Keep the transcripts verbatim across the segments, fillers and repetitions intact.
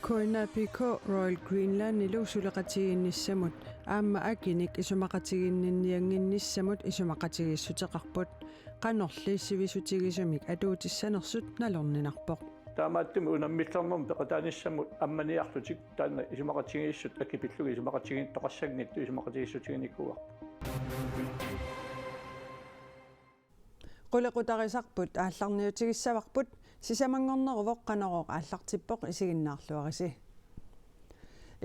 K N A P K Royal Greenlandilu suleqatigiinnissamut aamma akinik isumaqatiginninniannginnissamut isumaqatigiissuteqarput. Qanorli sivisutigisumik atuutissanersut nalorninarpoq. Taamaattumik unammillernermi peqataanissamut ammaniarlutik taanna isumaqatigiissut akit pillugit isumaqatigiinngitsoqassanngitsut isumaqatigiissutiginikuuarput. Qulequtarisarput aallarniutigissavarput, sisamanngorneruvoq Qanorooq aallartippoq, isiginnaarluarisi.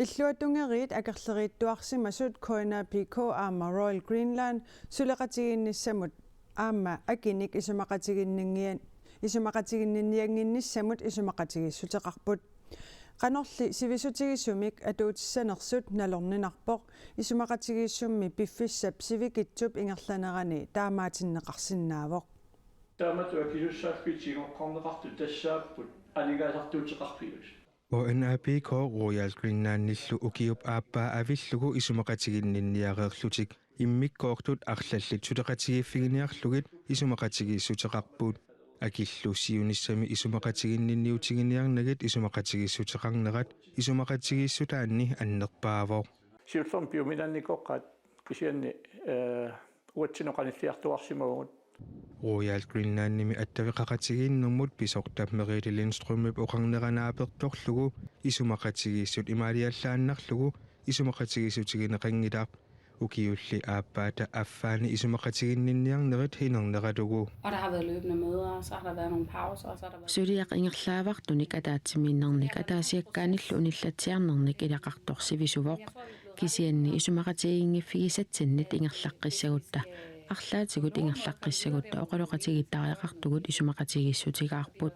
Illuatungeriit akerleriittuarsimasut K N A P K aamma Royal Greenland suleqatigiinnissamut aamma akinik isumaqatiginninnian-, isumaqatiginninniannginnissamut isumaqatigiissuteqarput. Qanorli sivisutigisumik atuutissanersut nalorninarpoq, isumaqatigiissummi piffissap sivikitsup ingerlanerani taamaatinneqarsinnaavoq. Taamatut akisussaaffiit tigoqqarneqartut tassaapput aningaasartuuteqarfiusut. K N A P K Royal Greenlandillu ukiup aappaa avillugu isumaqatiginninniareerlutik immikkoortut arlallit suleqatigiiffiginiarlugit isumaqatigiissuteqarput. Akillu siunissami isumaqatiginninniutiginiarnagit isumaqatigiissuteqarnerat isumaqatigiissutaanni annerpaavoq. Siullermik piuminaannikooqqaat kisianni, eh, uatsinnut qanilliartuarsimavugut. Royal Greenlandimi attaveqaqatigiinnermut pisortap Merete Lindstrømip oqarnera naapertorlugu isumaqatigiissut imaaliallaannarlugu isumaqatigiissutigineqanngilaq. Ukiulli aappaata affaani isumaqatiginninniarnerit inerneralugu. Og der har været løbende møder, og så har der været nogle pauser, og så har der været... Suliaq ingerlaavartunik ataatsimiinnernik ataasiakkaanillu unillatsiarnernik ilaqartoq sivisuvoq. Kisianni isumaqatigiinngiffigissatsinnik ingerlaqqissagutta, arlaatigut ingerlaqqissagutta oqaloqatigiittariaqartugut isumaqatigiissutigaarput.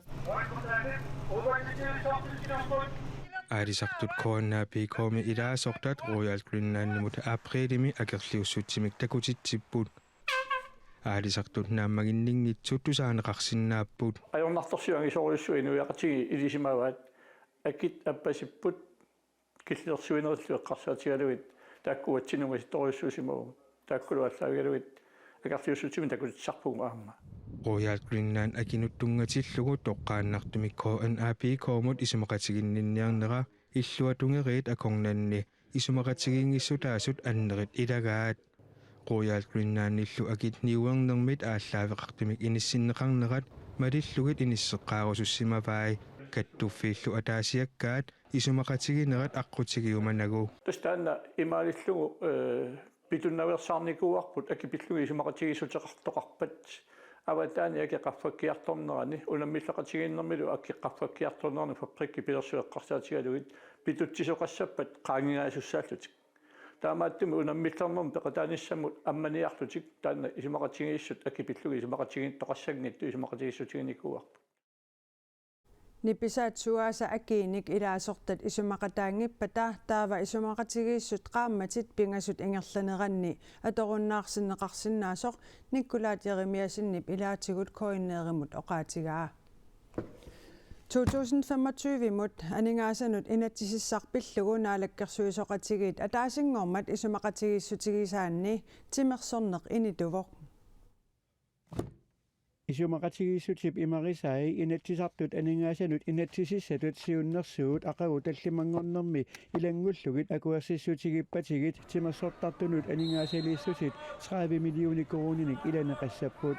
Aalisartut K N A P K-mi ilaasortat Royal Greenlandimut aprilimi akerliussutsimik takutitsipput. Aalisartut naammaginninngitsut tusaaneqarsinnaapput. Ajornartorsiut angisoorujussuit inuiaqatigiit ilisimavaat, akit appasipput killilersuinerillu eqqarsaatigalugit, taakku uatsinnut ungasittorujussuusimavugut. Taakkulu aallaavigalugit akerliussutsimik takutitsisarpugut aamma. Royal Greenland akinut tunngatillugu toqqaannartumik K N A P K-mut isumaqatiginninniarnera Illuatungeriit akornanni isumaqatigiinngissutaasut annerit ilagaat. Royal Greenlandillu akit niuernermit aallaaveqartumik inissinneqarnerat malillugit inisseqqaarusussimavai, kattuffiillu ataasiakkaat isumaqatiginerat aqqutigiumanagu. Tassa taanna imaalillugu, eh, pitunnaveersaarnikuuarput akit pillugit isumaqatigiissuteqartoqarpat. Avataani akit qaffakkiartornerani, unammilleqatigiinnermilu akit qaffakkiartornerani fabrikki pilersui eqqarsaatigalugit pitutsisoqassappat qaangigaasussaallutik. Taamaattumik unammillernermi peqataanissamut ammaniarlutik taanna isumaqatigiissut akit pillugit isumaqatigiinngitsoqassanngitsut isumaqatigiissutiginikuuarput. Nipisaat suaasa akiinik ilaasortat isumaqataanngippata taava isumaqatigiissut qaammatit pingasut ingerlaneranni atorunnaarsinneqarsinnaasoq Nikolaj Jeremiassenip ilaatigut K N R-imut oqaatigaa. To tusind femogtyve-mut aningaasanut inatsisissaq pillugu naalakkersuisooqatigiit ataasinngormat isumaqatigiissutigisaanni timersorneq inituvoq. Isumaqatigiissutip imarisai Inatsisartut aningaasanut inatsisissatut siunnersuut aqagu tallimanngornermi ilanngullugit akuersissutigippatigit timersortartunut aningaasaliissutit tredive millioner koruuninik ilaneqassapput.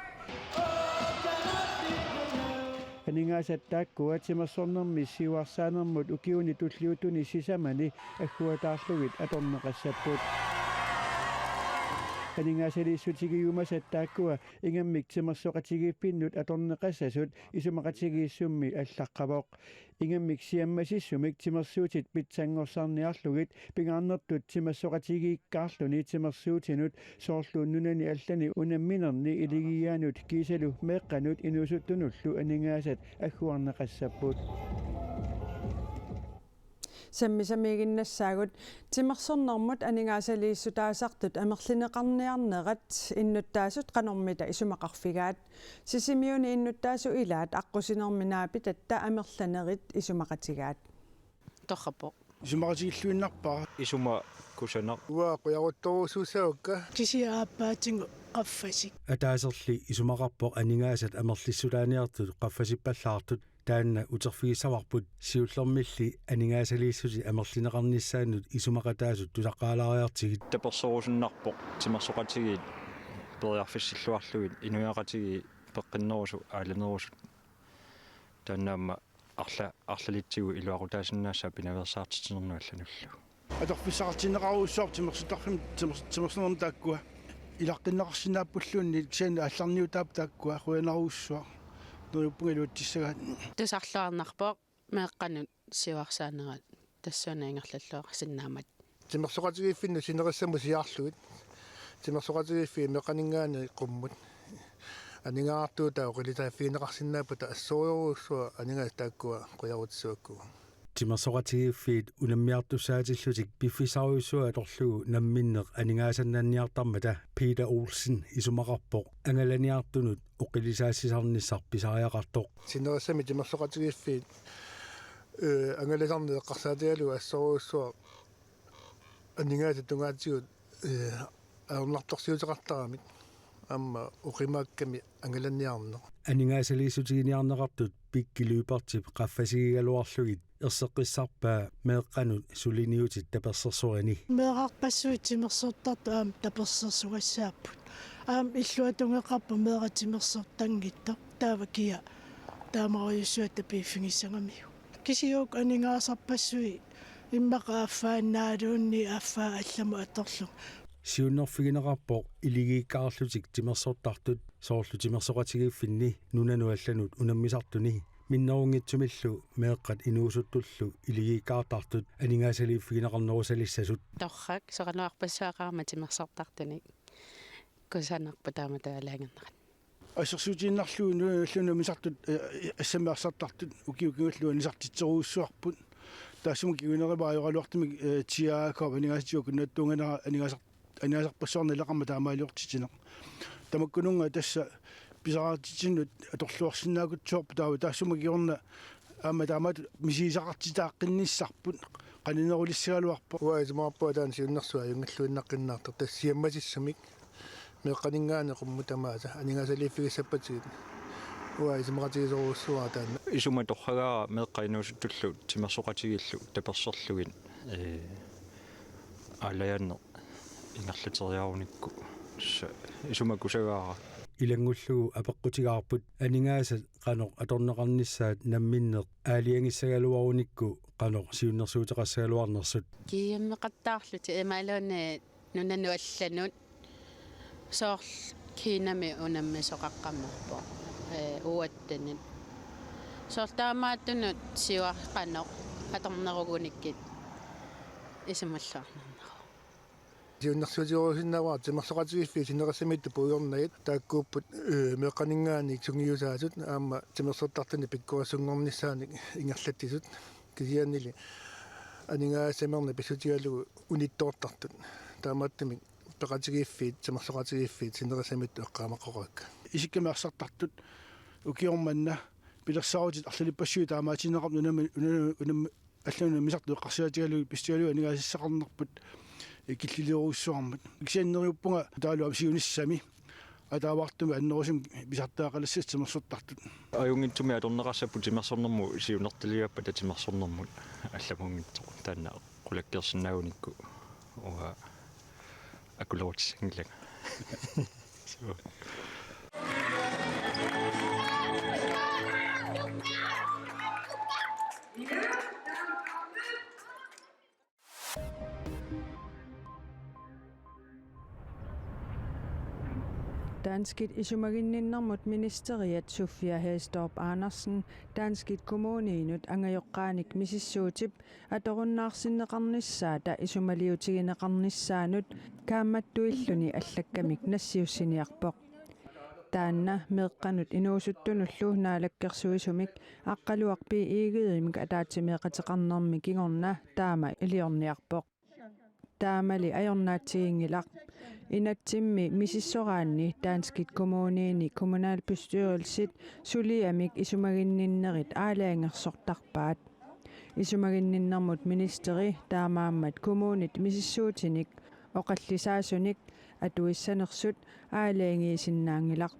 Aningaasat taakkua timersornermi siuarsaanermut ukiuni tulliuttuni sisamani agguataarlugit atorneqassapput. Aningaasaliissutigiumasat taakkua ingammik timersoqatigiiffinnut atorneqassasut isumaqatigiissummi allaqqavoq. Ingammik siammasissumik timersuutit pitsanngorsarniarlugit pingaarnertut timersoqatigiikkaarluni timersuutinut soorlu nunani allani unamminerni iligiiaanut kiisalu meeqqanut inuusuttunullu aningaasat agguarneqassapput. Sammisamiiginnassaagut, timersornermut aningaasaliissutaasartut amerlineqarniarnerat innuttaasut qanormita isumaqarfigaat. Sisimiuni innuttaasut ilaat aqqusinermi naapitatta amerlanerit isumaqatigaat. Torrappoq. Isumaqatigilluinnarpara. Isuma kusanaq. Uanga qujaruttorujussuussavakka. Kisianni aappaatigut qaffasik. Ataaserli isumaqarpoq aningaasat amerlissutaaniartut qaffasippallaartut Taanna uterfigissavarput siullermilli aningaasaliissutit amerlineqarnissaannut isumaqataasut tusaqqaalaariartigit. Taperserusunnarpoq timersoqatigiit periarfissilluarlugit inuiaqatigiit peqqinnerusut aalanerusut. Taanna aamma arla-, arlalitsigut iluaqutaasinnaassaaq pinaveersaartitsinernut allanullu. Atorfissaqartinneqarujussuarput timersortarfimmi timers-, timersornermi taakkua. Ilaqqinneqarsinnaappulluunniit kisianni aallarniutaapput taakkua qujanarujussuaq. Neriuppunga iluatsissagaat. Tusarluarnarpoq meeqqanut siuarsaanerat tassuuna ingerlalluarsinnaammat. Timersoqatigiiffinnut sinerissamut siaarlugit. Timersoqatigiiffiit meeqqaninngaanniit qummut. Aningaasartuutaat oqilisaaffigineqarsinnaappata assorujussuaq aningaasat taakkua qujarutissavakku. Timersoqatigiiffiit unammiartussaatillutik piffissarujussuaq atorlugu namminneq aningaasannanniartarmata Peter Olsen isumaqarpoq angalaniartunut oqilisaassisarnissaq pisariaqartoq. Sinerissami timersoqatigiiffiit, ee, angalasarneq eqqarsaatigalugu assorujussuaq aningaasat tungaatigut, ee, ajornartorsiuteqartaramik aamma oqimaakkami angalaniarneq. Aningaasaliissutiginiarneqartut Pikki Lyberthip qaffasigigaluarlugit erseqqissarpaa meeqqanut suliniutit tapersersorini. Meerarpassuit timersortartut aamma tapersersugassaapput. Aamma illuatungeqarpoq meeraq timersortanngitsoq. Taava kia taamarujussuaq tapiiffigissagamiuk. Kisianni aningaasarpassuit immaqa affaannaaluunniit affaa allamut atorlugu. Siunnerfigineqarpoq iligiikkaarlutik timersortartut soorlu timersoqatigiiffinni nunanut allanut unammisartuni minnerunngitsumillu meeqqat inuusuttullu iligiikkaartartut aningaasaliiffigineqarnerusalissasut. Torrak, soraluarpassuaqarama timersortartunik. Kusanarpoq taamatut aalajangernerat. Assersuutigiinnarlugu nu-, nunanut unammisartut, ee, assammik arsartartut ukiut kingulliit anisartitserujussuarput. Taassuma kinguneqarpoq ajoraluartumik, ee, T A K-p aningaasatigut akunnattuunganera aningaasar-, aningaasarpassuarnik naleqarmat taamaaliortitsineq. Tamakkununnga tassa pisariaqartitsinnut atorluarsinnaakutsoorput taava taassuma kingorna aamma taamatut misigisaqartitaaqqinnissaarput qaninerulissagaluarpoq. Uanga isumaqarpunga taanna siunnersuut ajunngilluinnaqqinnaartoq tassa siammasissumik. Meeqqaninngaanniit qummut tamaasa aningaasaliiffigissappatigut. Uanga isumaqatigisorujussuuara taanna. Isuma torragaara meeqqat inuusuttullu timersoqatigiillu taperserlugit, ee, aalajanneq ingerlateriarunikku. Tassa isumakusagaara. Ilanngullugu apeqqutigaarput aningaasat qanoq atorneqarnissaat namminneq aalajangissagaluarunikku qanoq siunnersuuteqassagaluarnersut. Kiiammeqattaarlutik imaluunniit nunanut allanut soorlu Kinami unammisoqaqqammerpoq, ee, uattanit. Soorlu taamaattunut siuaqqanoq atornerugunikkit isumalluarnarneruvoq. Siunnersuutigerusinnaavara timersoqatigiiffiit sinerissamiittut puigornagit taakkuupput, ee, meeqqaninngaanniit sungiusaasut aamma timersortartunik pikkorissunngornissaanik ingerlatsisut. Kisiannili aningaasat samerna pissutigalugu unittoortartut. Taamaattumik peqatigiiffiit, timersoqatigiiffiit sinerissamiittut eqqaamaqqoqaakka. Isikkamik arsartartut ukioq manna pilersaarutit arlalippassuit taamaatinneqarput nunami, nunami, nunami allanut unammisartut eqqarsaatigalugit pissutigalugu aningaasassaqarnerput, ee, killiliorujussuarmut. Kisianni neriuppunga taavalu aamma siunissami ataavartumik annerusumik pisartagaqalassapput timersortartut. Ajunngitsumik atorneqassapput timersornermut siunertaligaappat timersornermut allamuunngitsoq taanna qulakkeersinnaagunikku uanga akulerutissanngilanga. Suu. Danskit isumaginninnermut ministeriat Sophie Hæstorp Andersen danskit kommuniinut angajoqqaanik misissuutip atorunnaarsinneqarnissaata isumaliutigineqarnissaanut kaammattuilluni allakkamik nassiussiniarpoq. Taanna meeqqanut inuusuttunullu naalakkersuisumik Aqqaluaq B. Egedemik ataatsimeeqateqarnermi kingorna taama iliorniarpoq. Taamali ajornaatsiginngilaq. Inatsimmi misissoraanni danskit kommuniini kommunalbestyrelsit suliamik isumaginninnerit aalajangersortarpaat. Isumaginninnermut ministeri taamaammat kommunit misissuutinik oqallisaasunik atuissanersut aalajangiisinnaanngilaq.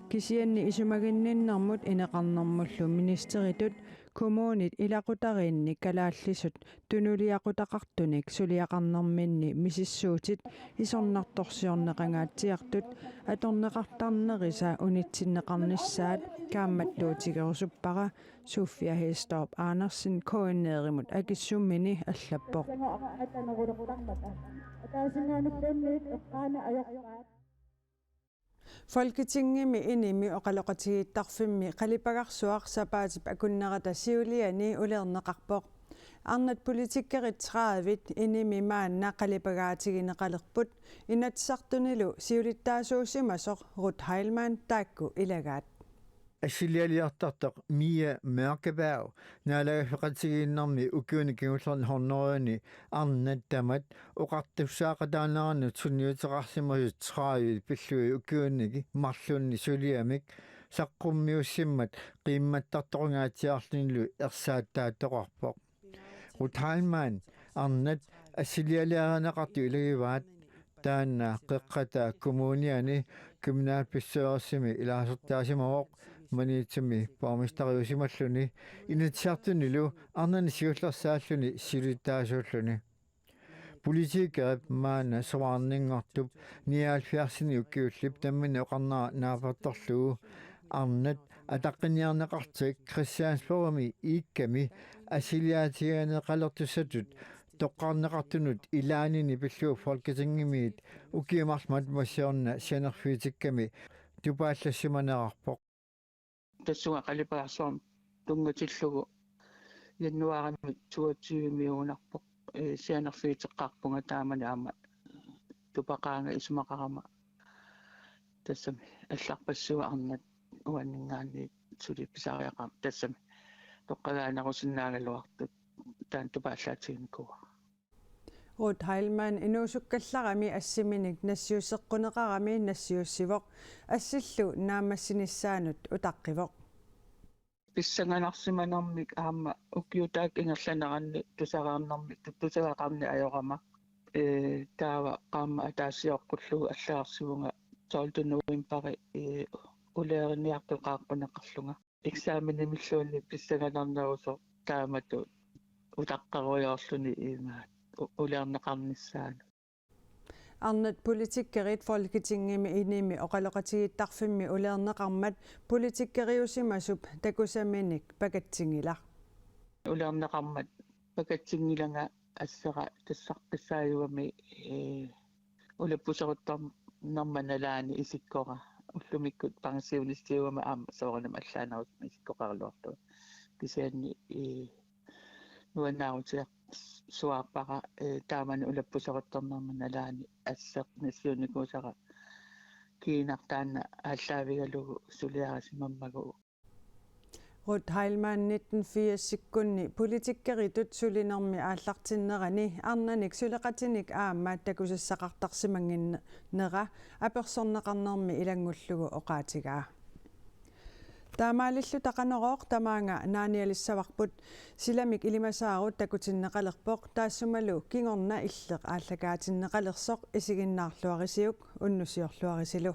Kisianni isumaginninnermut ineqarnermullu ministeritut kommunit ilaqutariinni kalaallisut tunuliaqutaqartunik suliaqarnerminni misissuutit isornartorsiorneqangaatsiartut atorneqartarnerisa unitsinneqarnissaat kaammattuutigerusuppara. Sofia Hestorp Andersen K N R-imut akissummini allappoq. Folketingimi inimi oqaloqatigiittarfimmi qalipagarsuaq sapaatip akunnerata siuliani uleerneqarpoq. Arnat politikerit tredive inimi maanna qalipagaatigineqalerput, Inatsisartunilu siulittaasuusimasoq Ruth Heilmann taakku ilagaat. Assilialiartartoq Mia Mørkeberg naalagaaffiqatigiinnermi ukiuni kingullerni hundredeni arnat tamat oqartussaaqataanerannut sunniuteqarsimasut tredive pillugit ukiuni marlunni suliamik saqqummiussimmat qiimmattartoqangaatsiarlunilu ersaattaattoqarpoq. Ruth Heilmann arnat assilialiarineqartut ilagivaat, taanna Qeqqata Kommuniani kommunalbestyrelsimi ilaasortaasimavoq, Maniitsumi borgmesteriusimalluni Inatsisartunilu arnani siullersaalluni siulittaasuulluni. Politikerit maanna soraarninngortup nioghalvfjerdsini ukiullip nammineq oqarnera naapertorlugu arnat ataqqinniarneqartussat Christiansborgimi iikkami assiliaatigineqalertussatut toqqarneqartunut ilaanini pillugu Folketingimiit ukiut marluk matuma siorna sianerfigitikkami tupaallassimanerarpoq. Tassunga qalipagarsuarmut tunngatillugu januaarimi toogtyvemiugunarpoq, ee, sianerfigiteqqaarpunga taamani aamma tupaqaanga isumaqarama tassami allarpassuit arnat uanninngaanniit suli pisariaqarami tassami toqqagaanerusinnaagaluartut taanna tupaallaatiginikuuara. Ruth Heilmann inuusukkallarami assiminik nassiusseqquneqarami nassiussivoq, assillu naammassinissaanut utaqqivoq. Pissanganarsimanermik aamma ukiut taakku ingerlaneranni tusarnaarnermik tu-, tusagaqarneq ajorama. Ee, taava qaammat ataasioqqullugu allagarsivugut tolvte novembari, ee, uleeriniartut qaaqquneqarlunga. Eksaminimilluunniit pissanganarnerusoq taamatut utaqqerujoorluni imaat u-, uleerneqarnissaanut. Arnat politikerit Folketingimi inimi oqaloqatigiittarfimmi uleerneqarmat politikeriusimasup takusaminik pakatsinngilaq. Uleerneqarmat pakatsinngilanga assera tassaqqissaajugami, ee, ulappuseruttornerma nalaani isikkora ullumikkut pensionistiugama aamma soorunami allaanerusumik isikkoqaraluartunga. Kisianni, ee, nuannaarutigisarpara, ee, taamani ulappuseruttornerma nalaani asseq nassiunnikuusara kiinaq taanna aallaavigalugu suliarisimammagu. Ruth Heilmann nitten firsikkunni politikeritut sulinermi aallartinnerani arnanik suleqatinik aamma takusassaqartarsimannginnera apersorneqarnermi ilanngullugu oqaatigaa. Taamaalilluta Qanorooq tamaanga naanialissavarput, silamik ilimasaarut takutinneqalerpoq taassumalu kingorna illeq aallakaatinneqalersoq, isiginnaarluarisiuk unnussiorluarisilu.